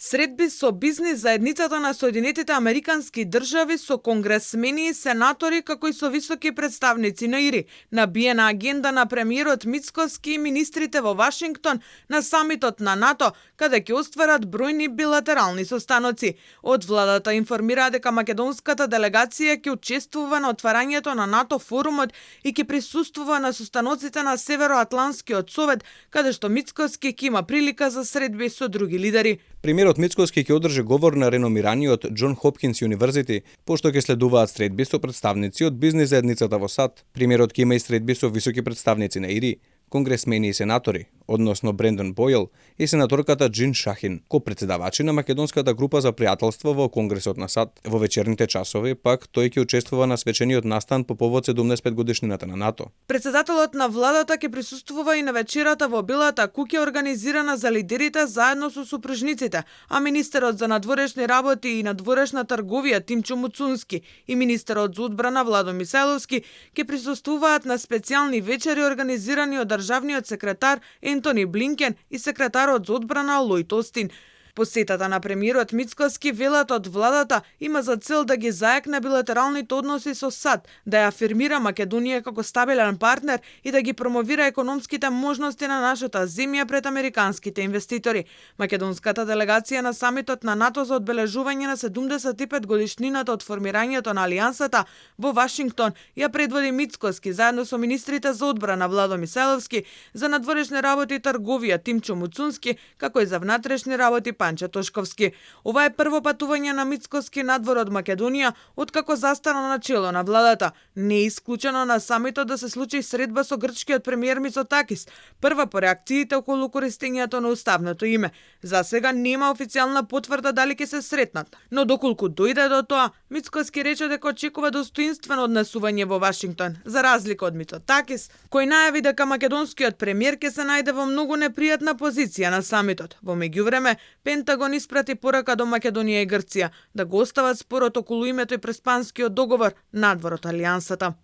Средби со бизнис заедницата на Соединетите Американски држави со конгресмени и сенатори како и со високи представници на ИРИ набиена агенда на премиерот Мицкоски и министрите во Вашингтон на самитот на НАТО, каде ќе остварат бројни билатерални состаноци. Од владата информира дека македонската делегација ќе учествува на отварањето на НАТО форумот и ќе присуствува на состаноците на Североатланскиот совет, каде што Мицкоски ќе има прилика за средби со други лидери. Премиерот Мицкоски ќе одржи говор на реномираниот Џон Хопкинс Юниверзити, пошто ќе следуваат средби со представници од бизнис заедницата во САД. Премиерот ќе има и средби со високи представници на ИРИ, конгресмени и сенатори, односно Брендон Бојел и сенаторката Џин Шахин, копредседавачи на македонската група за пријателство во Конгресот на САД. Во вечерните часови пак тој ќе учествува на свечениот настан по повод 75 годишнината на НАТО. Председателот на владата ќе присуствува и на вечерата во Белата куќа организирана за лидерите заедно со супружниците, а министерот за надворешни работи и надворешна трговија Тимчо Муцунски и министерот за одбрана Владо Мисајловски ќе присуствуваат на специјални вечери организирани од државниот секретар Ентони Блинкен и секретарот за одбрана Лојд Остин. Посетата на премиерот Мицкоски, велат од владата, има за цел да ги зајакне билатералните односи со САД, да ја афирмира Македонија како стабилен партнер и да ги промовира економските можности на нашата земја пред американските инвеститори. Македонската делегација на самитот на НАТО за одбележување на 75 годишнината од формирањето на Алијансата во Вашингтон ја предводи Мицкоски заедно со министрите за одбрана Владо Мисајловски, за надворешни работи и трговија Тимчо Муцунски, како и за внатрешни работи Панче Тошковски. Ова е прво патување на Мицкоски надвор од Македонија откако застана на чело на владата. Не е исклучено на самитот да се случи средба со грчкиот премиер Мицотакис, прва по реакциите околу користењето на уставното име. За сега нема официјална потврда дали ќе се сретнат, но доколку дојде до тоа, Мицкоски рече дека очекува достоинствено однесување во Вашингтон, за разлика од Мицотакис, кој најави дека македонскиот премиер ќе се најде во многу непријатна позиција на самитот. Во меѓувреме, Пентагон испрати порака до Македонија и Грција да го остават спорот околу името и преспанскиот договор надвор од Алијансата.